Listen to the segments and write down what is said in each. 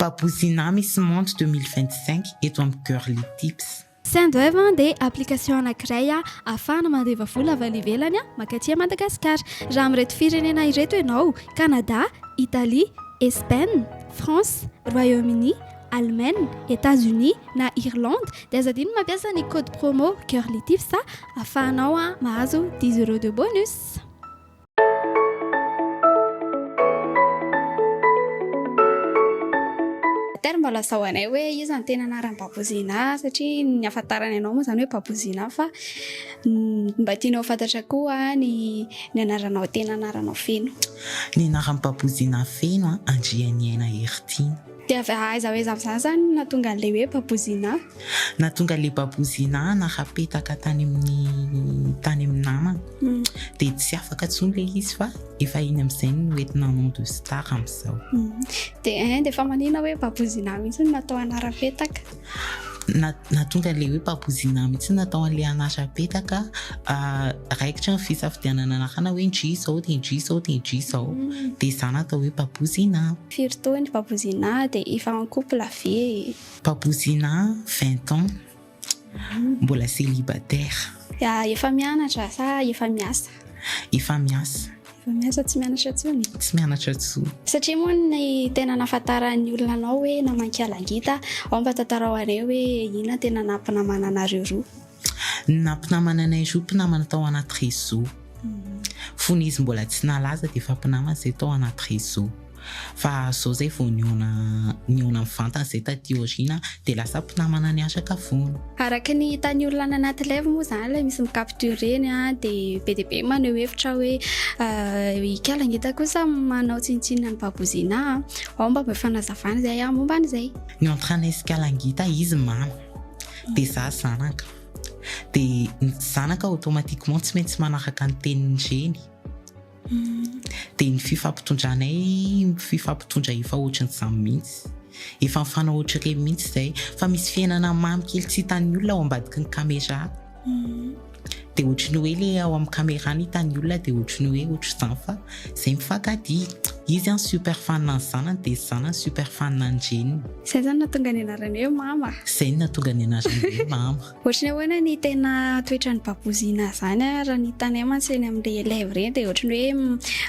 Babozina Miss Monde 2025 eto amin'ny Girly Tips. Sendwave dia application anankiray ahafahana mandefa vola avy any ivelany mankaty Madagasikara. Raha amin'ireto firenena ireto ianao, Canada, Italie, Espagne, France, Royaume-Uni, Allemagne, Etats-Unis na Irlande dia aza adino ny mampiasa ny code promo girlytips ahafahanao mahazo dix euros de bonus. Ter mba lazao anay hoe iza no tena anaran'i Babozina satria ny ahafantarany anao moa izany hoe Babozina fa mba tianao ho fantatra koa ny ny anaranao tena anaranao feno. Ny anaran'i Babozina feno Andrianiaina Heritiana. Dia avy aiza ho aiza amin'izany izany no nahatonga an'ilay hoe Babozina? Nahatonga an'ilay Babozina narapetaka tany amin'ny tany amin'ny namana. Dia tsy afaka intsony ilay izy fa efa iny amin'izay no entina nom de star amin'izao. Dia hein, dia efa manina hoe Babozina mihitsy no natao anara-petaka? Na, nahatonga an'ilay hoe Babozina mihitsy no natao an'ilay anara-petaka, raikitra ny fisafidianana anarana hoe ndry izao dia ndry izao dia ndry izao. Dia izaho natao hoe Babozina. Firy taona i Babozina dia efa en couple ve? Babozina, vingt ans. Mbola célibataire. Efa mianatra sa efa miasa? Efa miasa. Efa miasa, tsy mianatra intsony? Tsy mianatra intsony. Satria moa ny tena nahafantaran'ny olona anao hoe naman'i Alangita, ao mba tantarao anay hoe inona tena nampinamana anareo roa? Ny nampinamana anay roa, mpinamana tao anaty réseau. Fony izy mbola tsy nalaza dia efa mpinamana izay tao anaty réseau. Fa zao zay vao nihaona nihaona mivantana zay taty aoriana dia lasa mpinamana niaraka foana. Araka ny hitan'ny olona any anaty live moa izany ilay misy mi-capture eny dia be dia be maneho hevitra hoe Ikala Ngita kosa manao tsinontsinona an'i Babozina a! Ao mba omeo fanazavana izay aho momba an'izay. Ny entre anay sy Ikala Ngita izy mama dia za zanaka dia ny zanaka automatiquement tsy maintsy manaraka ny tenin'ny reny. Dia ny fifampitondranay mifampitondra efa ohatran'izany mihitsy. Efa mifanao ohatr'ireny mihitsy izay. Fa misy fiainana mamy kely tsy hitan'ny olona ao ambadiky ny caméra. Dia ohatry ny hoe ilay ao amin'ny caméra no hitan'ny olona dia ohatry ny hoe ohatr'izany fa izay mifankatia. Izy an super fan an'ny zanany dia ny zanany super fan an-dreniny. Izay izany no nahatonga ny anarany hoe mama. Izay no nahatonga ny anarany hoe mama. Ohatry ny ahoana ny tena toetran'ny babozina zany a? Raha ny hitanay mantsy eny amin'ilay élève ireny dia ohatry ny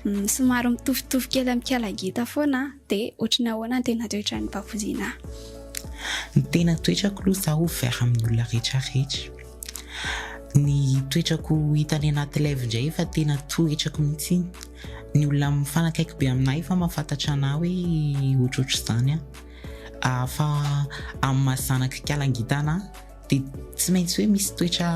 hoe somary mitovitovy kely amin'ny kialangita foana dia ohatry ny ahoana ny tena toetran'ny babozina? Ny tena toetrako aloha za ouvert amin'ny olona rehetra rehetra. Ny toetrako hita any anaty live indray efa tena toetrako mihitsy iny. Ny olona mifanakaiky be aminà efa mahafantatra anà hoe ohatrohatr'izany aho. Fa amin'ny maha zanak'i Kalangita anà dia tsy maintsy hoe misy toetra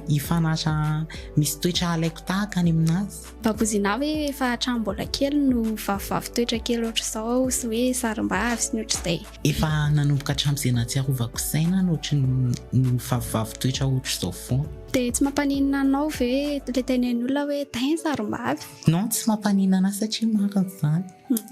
hifanara, misy toetra alaiko tahaka any aminazy. Babozina hoe efa hatramin'ny mbola kely no vavivavy toetra kely ohatr'izao sy hoe sarim-bavy sy ny ohatr'izay. Efa nanomboka hatramin'izay nahatsiarovako saina aho no ohatry ny vavivavy toetra ohatr'izao foana. Dia tsy mampaninona anao ve ilay tenenin'ny olona hoe tain sarim-bavy? Non, tsy mampaninona anà satria marina izany,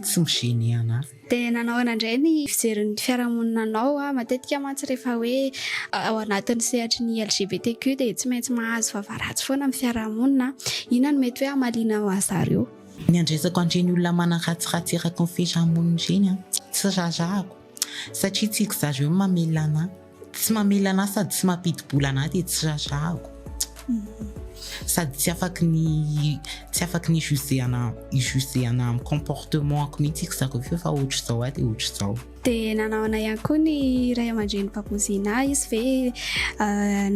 tsy mi-gêner anà. Dia nanao ahoana indray ny fijerin'ny fiarahamonina anao? Matetika mantsy rehefa hoe ao anatin'ny sehatry ny LGBTQ dia tsy maintsy mahazo vava ratsy foana amin'ny fiarahamonina. Inona no mety hoe hamalianao azy zareo? Ny andraisako an'ireny olona manaratsiratsy eraky ny fiarahamonina ireny an, tsy raharahako satria tsy ry zareo no mamelona anà. Tsy mamela anah sady tsy mampidi-bola anah dia tsy raharahako. Sady tsy afaky ny tsy afaky ny hi-juger anah hi-juger anah amin'ny comportement-ko mihitsy ry zareo f'efa ohatr'izao aho dia ohatr'izao. Dia nanao anay ihany koa ny ray aman-dreny Babozina, izy ve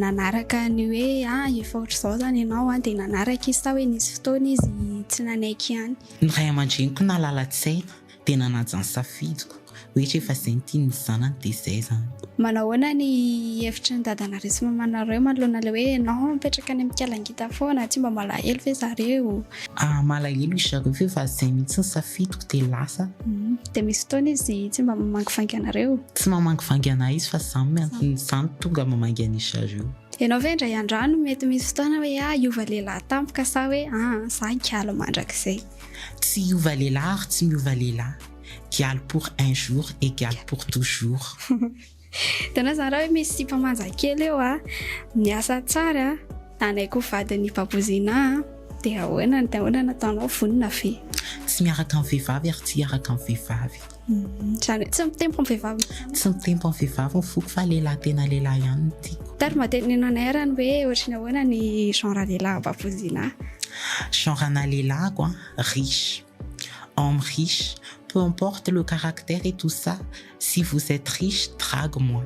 nanaraka ny hoe ah efa ohatr'izao izany ianao an, dia nanaraka izy sa hoe nisy fotoana izy tsy nanaiky ihany? Ny ray aman-dreniko nalala-tsaina Dia nanaja ny safidiko. Hoe rehefa izay no tian'ny zanany dia izay izany. Manao ahoana ny hevitry ny dadanareo sy mamanareo manoloana ilay hoe ianao mipetraka any amin'ny kialangita foana, tsy mba malahelo ve zareo? Ah, malahelo izy zareo fa efa izay mihitsy ny safidiko dia lasa. Dia misy fotoana izy tsy mba mamangivangy anareo? Tsy mamangivangy anah izy fa izaho no tonga mamangy an'izy zareo. Ianao ve indray andro any mety misy fotoana hoe ah hiova lehilahy tampoka sa hoe ah za hiala mandrakizay? Tsy hiova lehilahy ary tsy miova lehilahy. Gial pour un jour et gial pour toujours. Hitanao zany raha hoe misy sipa manja kely eo a, miasa tsara, hanaiky ho vadin'i Babozina a, dia ahoana, dia ahoana no ataonao, vonona ve? Tsy miaraka amin'ny vehivavy ary tsy hiaraka amin'ny vehivavy. Izany hoe tsy mitempo amin'ny vehivavy. Tsy mitempo amin'ny vehivavy ny foko fa lehilahy tena lehilahy ihany no tiako. Tary mba teneno anay ary ny hoe ohatry ny ahoana ny genre lehilahy Babozina? Genre ana lehilahiko an, riche, homme riche, peu importe le caractère et tout ça, si vous êtes riche, drague moi.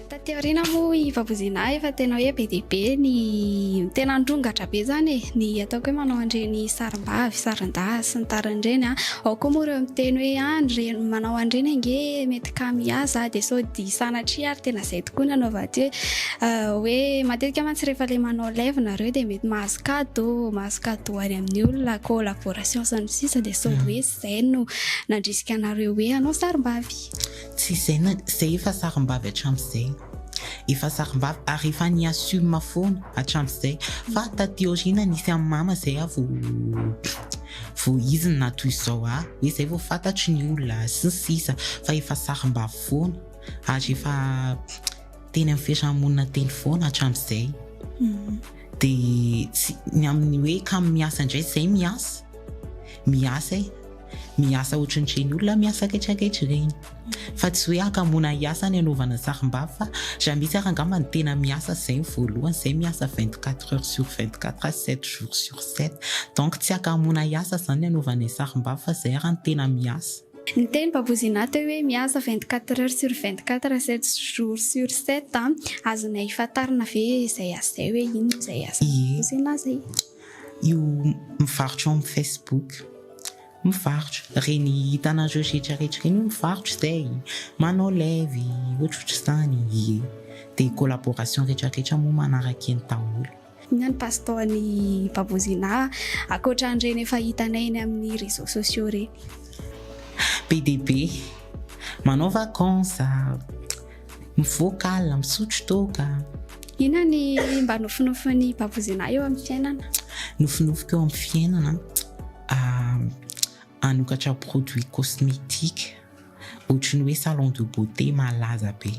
Taty aoriana moa i Babozina efa tena hoe be dia be ny tena nirongatra be zany e, ny ataoko hoe manao an'ireny sarim-bavy, sarin-dahy sy ny tariny ireny an. Ao koa moa ireo miteny hoe ah ny reny manao an'ireny ange mety kamo hihaza dia sao dia sanatria ary tena izay tokoa ny anaovana aty hoe hoe matetika mantsy rehefa ilay manao live nareo dia mety mahazo cadeau, mahazo cadeau any amin'ny olona, collaboration sy ny sisa dia sao hoe izay no nandrisika anareo hoe hanao sarim-bavy. Tsy izay na, izay efa sarim-bavy hatramin'izay. Efa sarim-bavy ary efa ni-assume foana hatramin'izay. Fa taty aoriana nisy an'i mama izay aho vao vao izy no nahatoy izao ahy. Hoe izay vao fantatry ny olona sy ny sisa. Fa efa sarim-bavy foana ary efa teny amin'ny fiaraha-monina teny foana hatramin'izay. Dia tsy, ny amin'ny hoe kamo miasa indray izay miasa, miasa e. Miasa ohatran'ireny olona miasa retraretra ireny. Fa tsy hoe hakamoana hiasa ny hanaovana sarim-bavy fa raha misy ary angamba ny tena miasa izay ny voalohany, izay miasa 24 heures sur 24, 7 jours sur 7. Donc tsy hakamoana hiasa izany ny hanaovana sarim-bavy fa izay ary ny tena miasa. Niteny Babozina teo hoe miasa 24 heures sur 24, 7 jours sur 7 an! Azonay fantarina ve izay asa izay hoe inona izay asan'i Babozina izay? Io mivarotra ao amin'ny Facebook. Mivarotra. Ireny hitanareo rehetra rehetra ireny hoe mivarotra izay, manao live, ohatrohatr'izany. Ie. Dia collaboration rehetra rehetra moa manaraka eny daholo. Inona ny passe-temps-n'i Babozina ankoatra an'ireny efa hitanay eny amin'ny réseaux sociaux ireny? Be dia be. Manao vacances, mivoaka alina, misotro toaka. Inona ny mba nofinofin'i Babozina eo amin'ny fiainana? Nofinofiko eo amin'ny fiainana, hanokatra produit cosmétique ohatry ny hoe salon de beauté malaza be,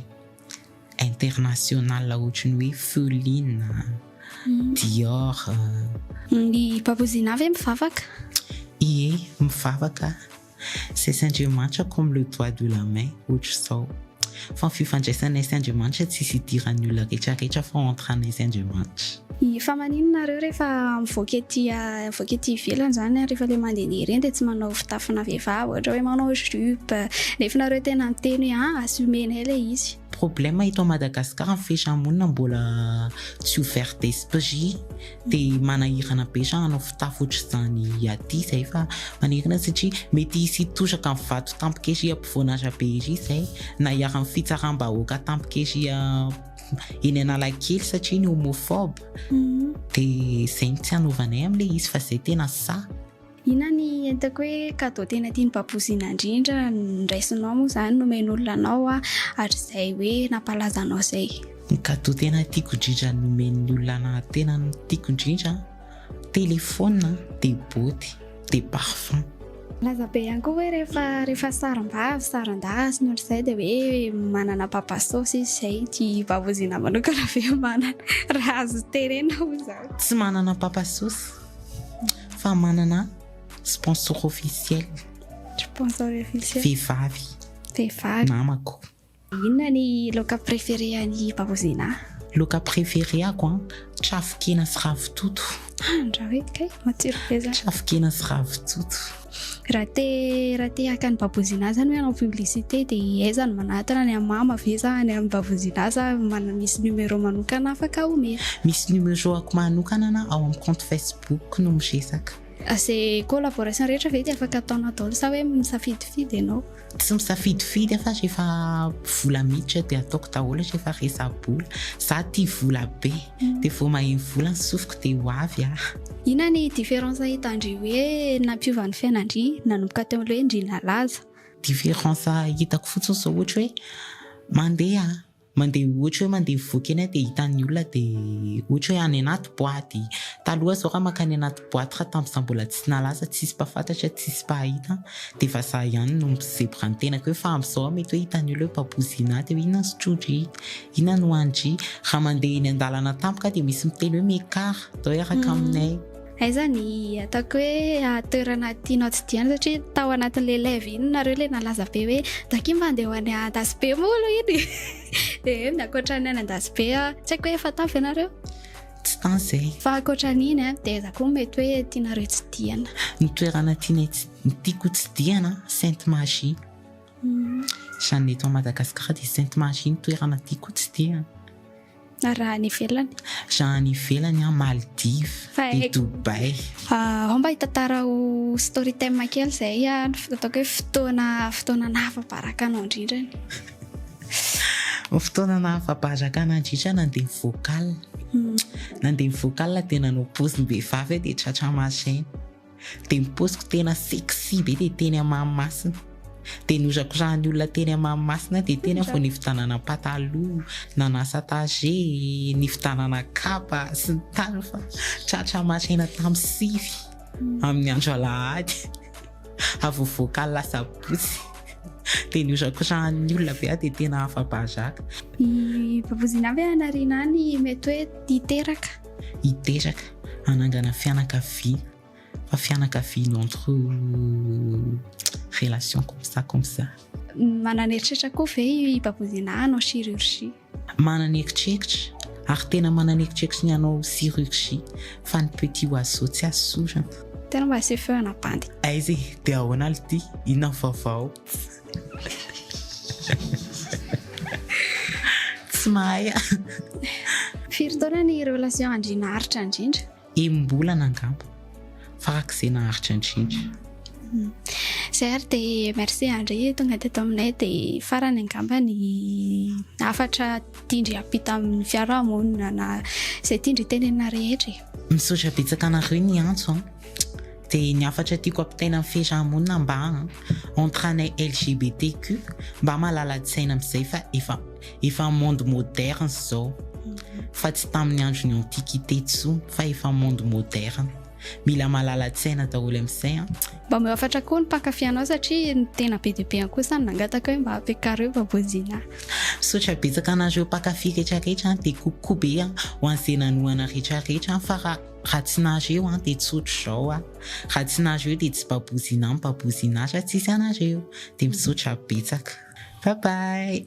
international ohatry ny hoe Feline, Dior. Ny Babozina ve mivavaka? Ie, mivavaka aho. Zay sy Andriamanitra comme le doigt de la main ohatr'izao. Fa ny fifandraisanay sy Andriamanitra tsisy idiran'ny olona retraretra fa entre anay sy Andriamanitra. Fa maninona nareo rehefa mivoaka ety mivoaka ety ivelany zany rehefa le mandehandeha ireny dia tsy manao fitafina vehivavy ohatra hoe manao jupe nefa nareo tena miteny hoe ah assumer-nay ilay izy. Problème eto Madagascar ny fiarahamonina mbola tsy ouvert d'esprit dia manahirana be raha hanao fitafy ohatr'izany aty izay fa manahirana satria mety hisy hitoraka ny vato tampoka ery ampovoan'arabe ery izay na hiharan'ny fitsaram-bahoaka tampoka ery eny Analakely satria ny homophobe dia izay no tsy hanaovanay amin'ilay izy fa izay tena sahy. Inona ny entako hoe cadeau tena tian'i Babozina indrindra noraisinao moa izany nomen'olona anao ary izay hoe nampalaza anao izay? Ny cadeau tena tiako indrindra nomen'ny olona anahy tena tiako indrindra, téléphone dia boty dia parfum. Milaza be ihany koa hoe rehefa rehefa sarim-bavy, sarin-dahy sy ny ohatr'izay dia hoe manana papa saosy izy izay, ity Babozina manokana ve manana raha azo terena moa izany? Tsy manana papa saosy. Fa manana sponsor officiel. Sponsor officiel. Vehivavy. Vehivavy. Namako. Inona ny laoka préféré an'i Babozina? Laoka préféré ako an, trafon-kena sy ravitoto. Andra hoe kay, matsiro be zany. Trafon-kena sy ravitoto. Raha te raha te haka an'i Babozina zany hoe hanao publicité dia aiza no manatona, any amin'ny mama ve sa any amin'ny Babozina sa manana misy numéro manokana afaka omena? Misy numéro ako manokana na ao amin'ny compte Facebook no miresaka. Izay collaboration rehetra ve dia afaka ataonao daholo sa hoe misafidifidy ianao? Tsy misafidifidy aho fa rehefa vola miditra dia ataoko daholo rehefa resa-bola. Za tia vola be dia vao maheno vola ny sofiko dia ho avy aho. Inona ny différence hitan-dry hoe nampiova ny fiainan-dry nanomboka teo amin'ilay hoe ndry nalaza? Différence hitako fotsiny izao ohatra hoe mandeha Mandeha ohatra hoe mandeha mivoaka eny aho dia hitan'ny olona dia ohatra hoe any anaty boaty. Taloha zao raha mankany anaty boaty raha tamin'izaho mbola tsy nalaza tsisy mpahafantatra tsisy mpahita dia efa za ihany no mi-zebra ny tenako hoe fa amin'izao aho mety hoe hitan'ny olona hoe Babozina dia hoe inona ny sotroin-dry, inona no hohanin-dry. Raha mandeha eny an-dalana tampoka dia misy miteny hoe Mekar, ndao hiaraka aminay. Aiza ny ataoko hoe toerana tianao tsidihana satria tao anatin'ilay live iny nareo ilay nalaza be hoe daki mba andeha ho any Andasibe moa aloha iny. Dia ny ankoatra ny any Andasibe tsy haiko hoe efa tany ve nareo? Tsy tany izay. Fa ankoatra an'iny dia aiza koa mety hoe tianareo tsidihana? Ny toerana tianay tiako tsidihana Sainte Magie. Izany eto Madagasikara dia Sainte Magie ny toerana tiako tsidihana. Raha any ivelany? Raha any ivelany an, Maldives, dia Dubaï. Ao mba hitantarao story time kely izay an, ataoko hoe fotoana fotoana nahafa-baraka anao indrindrany. Ny fotoana nahafa-baraka anah indrindra nandeha vocal. Nandeha vocal dia nanao paozim-behivavy aho dia tratra machine. Dia ny paoziko tena sexy be dia teny Mahamasina. Dia norakorahan'ny olona teny Mahamasina dia teny aho vao nividianana pataloha, nanasa tager, nividianana kapa sy ny tariny fa tratra maraina tamin'ny sivy amin'ny andro alahady avy nivoaka asabotsy. Dia norakorahan'ny olona be aho dia tena afa-baraka. I Babozina ve any aoriana any mety hoe hiteraka? Hiteraka, hanangana fianakaviana, fa fianakaviana entre relation comme ça comme ça. Manana eritreritra koa ve i Babozina hanao chirurgie? Manana eritreritra, ary tena manana eritreritra ny hanao chirurgie, fa ny petit oiseau tsy azo sorana. Tena mba asio feo ana bandy. Aiza e, dia ahoana alo ty? Inona ny vaovao? Tsy mahay aho. Firy taona ny relation an-dry naharitra indrindra? Enim-bolana angamba, farak'izay naharitra indrindra. Zay ary dia merci an-dry tonga teto aminay dia farany angamba ny hafatra tian-dry hampita amin'ny fiarahamonina na izay tian-dry tenenina rehetra e. Misaotra betsaka anareo niantso an. Dia ny hafatra tiako ampitaina amin'ny fiarahamonina mba entre anay LGBTQ mba malala-tsaina amin'izay fa efa efa monde moderne izao fa tsy tamin'ny andron'ny antiquité intsony fa efa monde moderne. Mila malala-tsaina daholo amin'izay an. Mba omeo hafatra koa ny mpankafy anao satria ny tena be dia be ihany kosa no nangataka hoe mba ampiakaro eo Babozina. Misaotra betsaka anareo mpankafy retraretra an, dia coucou be ho an'izay nanohana retraretra an, fa raha Raha tsy nareo an dia tsotra izao ah, raha tsy nareo dia tsy babozina an babozina raha tsisy anareo, dia misaotra betsaka. Bye bye.